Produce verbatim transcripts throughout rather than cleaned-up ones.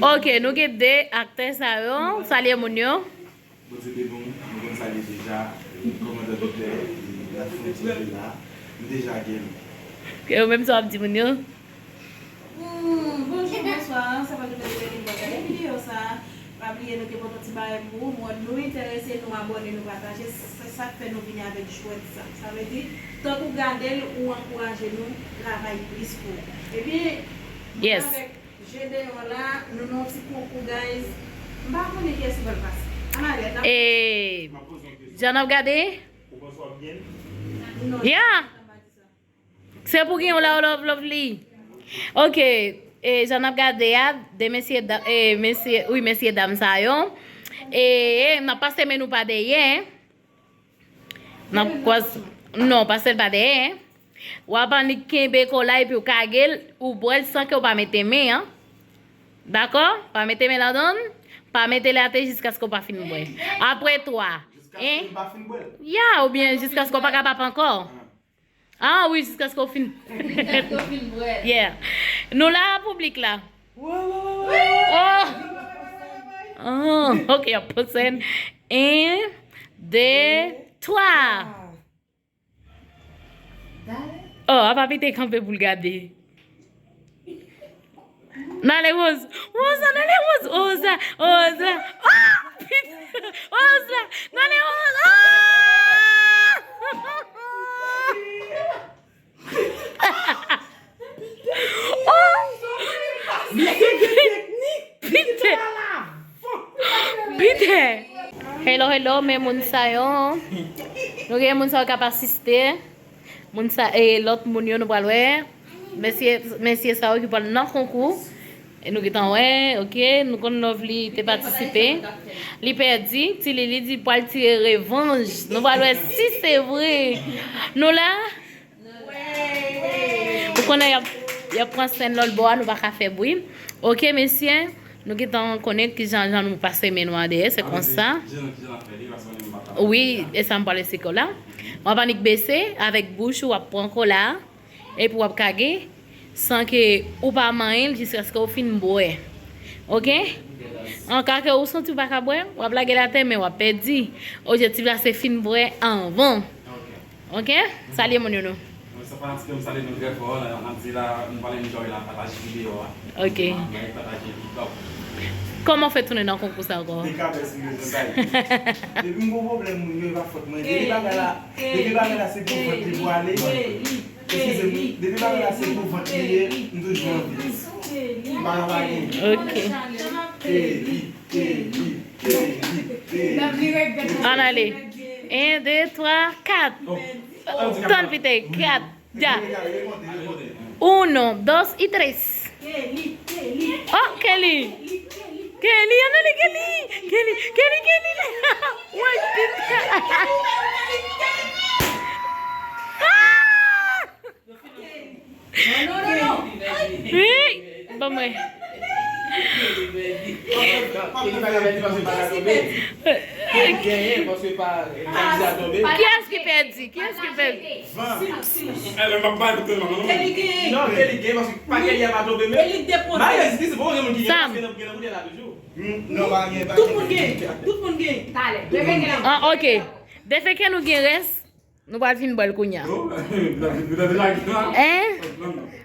Ok, nou gen de aktè sa yo. Salye moun yo. Bondye beni w, nou konn salye deja, kòmandan Peter, e n ap fè yon ti jwe la. M deja gen. Ke ou menm sa w ap di moun yo? Hmm, bonjou, bonswa, sa pa tout moun ki vin gade videyo sa. Pa bliye nou te pote yon ti bagay pou ou, mwen nou enterese, nou abòne, nou pataje, se sa k fè nou vini avèk jwèt sa. Sa vle di, tank ou gade l, ou ankouraje nou travay plis pou ou. Epi, yes. Avèk je deyò la, nou nan yon ti konkou, guys. M pa konnen kiyès ki pral pase. Ann ale, n ap... E, jan n ap gade? Ou panse w ap gen? Non. Yeah. Se pou gen yon la, love, lovely. Ok, e, jan n ap gade a, de mesye, da- e, mesye, wi, mesye dam sa yo. E, e, n ap pase men nou pa dèyè. N ap kwaze, non, pase l pa dèyè. W ap annik kenbe kola epi w kage l, ou bwè l san ke w pa mete men an. Dakò? Pa mete men ladan l, pa mete l atè jiskaske w pa fin bwè. Apre twa, en? Ya, oubyen jiskaske w pa kapab ankò. Ah wi, jiskaske w fin. Jiskaske w fin bwè. Yeah. Nou la, piblik la. Oh! Oh, ok, y ap panse. En, de, twa. Oh, apa Peter kanpe pou l gade. N ale, Rose. Rosa, n ale, Rose. Rosa, Rosa. Ah! Rosa, n ale, Rose. Ah! Oh! Peter! Peter! Hello, hello, men moun sa yo. Nou gen moun sa yo k ap asiste. Moun sa, e lòt moun yo nou pral wè. Mesye, mesye sa yo ki pral nan konkou. E nou gentan wè, ok, nou konn Lovely te patisipe. Li pèdi, Ti Lili di pral tire revanj. Nou pral wè si se vre. Nou la? Ou konnen y ap, y ap pran sèn lòt bò a, nou pa ka fè bri. Ok, mesye, nou gentan konnen kijan, jan nou pase men nou an dèyè, se konsa. Wi, e sa m pral esplike w la. W ap annik bese avèk bouch ou, w ap pran kola a, epi w ap kage, san ke ou pa manyen l jiskaske w fin bwè. Ok? An ka ke ou santi w pa ka bwè, w ap lage l atè, men w ap pèdi. Objektif la se fin bwè anvan. Ok? Salye moun yo non. Sa fanatik yo, m salye nou trè fò. N ap di la, nou pral enjoy la, pataje videyo a. Ok. Like, pataje, big up. Kòman w fè tounen nan konkou sa ankò? Dekabès m bezwen bay. Depi m gon pwoblèm, moun yo, e pa fòt mwen. Depi bagay la, depi bagay la se pou vant li pou ale. Eskize m, depi bagay la se pou vant li ye, m toujou anvi. M pa ka pa gen. Ok. Kelly, Kelly, Kelly, Kelly. Ann ale. En, de, twa, kat. Tann Peter, kat. Ya. Uno, dos y tres. Oh, Kelly. Kelly, ann ale, Kelly. Kelly, Kelly, Kelly. Woy, Peter. Ah! Hey! Ban mwen. Kiyès ki pèdi? Kiyès ki pèdi? Sam. Tout moun gen. Tout moun gen. Talè. Defeke nou gen rès. Nou pral fin bwè l kounye a. Hein?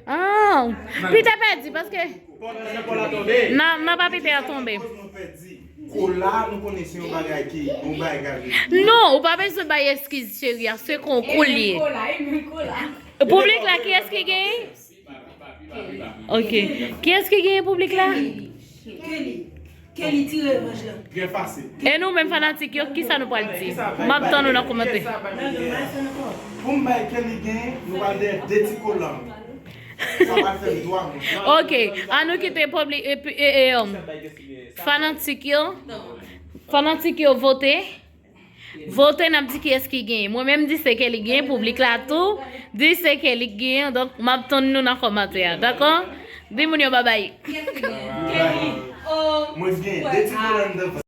Ah, Peter pèdi paske nan, nan pa Peter a tonbe. Kola, nou konnen se yon bagay ki, yon bagay ki... Non, ou pa bezwen bay eskiz, cheri, a se konkou l ye. Piblik la, kiyès ki genyen? Ok. Kiyès ki genyen piblik la? Kelly. Kelly tire revanj lan. Byen pase. E nou menm fanatik yo, kisa nou pral di? M ap tann nou nan kòmantè. Pou m bay Kelly gen, nou pral dèyè de ti kolan. Sa pral fè m twa moun. Ok, an nou kite piblik, e, e, e, e, fanatik yo. Fanatik yo vote. Vote, n ap di kiyès ki genyen. Mwen menm di se Kelly genyen, piblik la tou di se Kelly genyen, donk m ap tann nou nan kòmantè a, dakò? Di moun yo babay. Kiyès ki genyen? Kelly. Oh. Mwen gen de ti kolan anndan.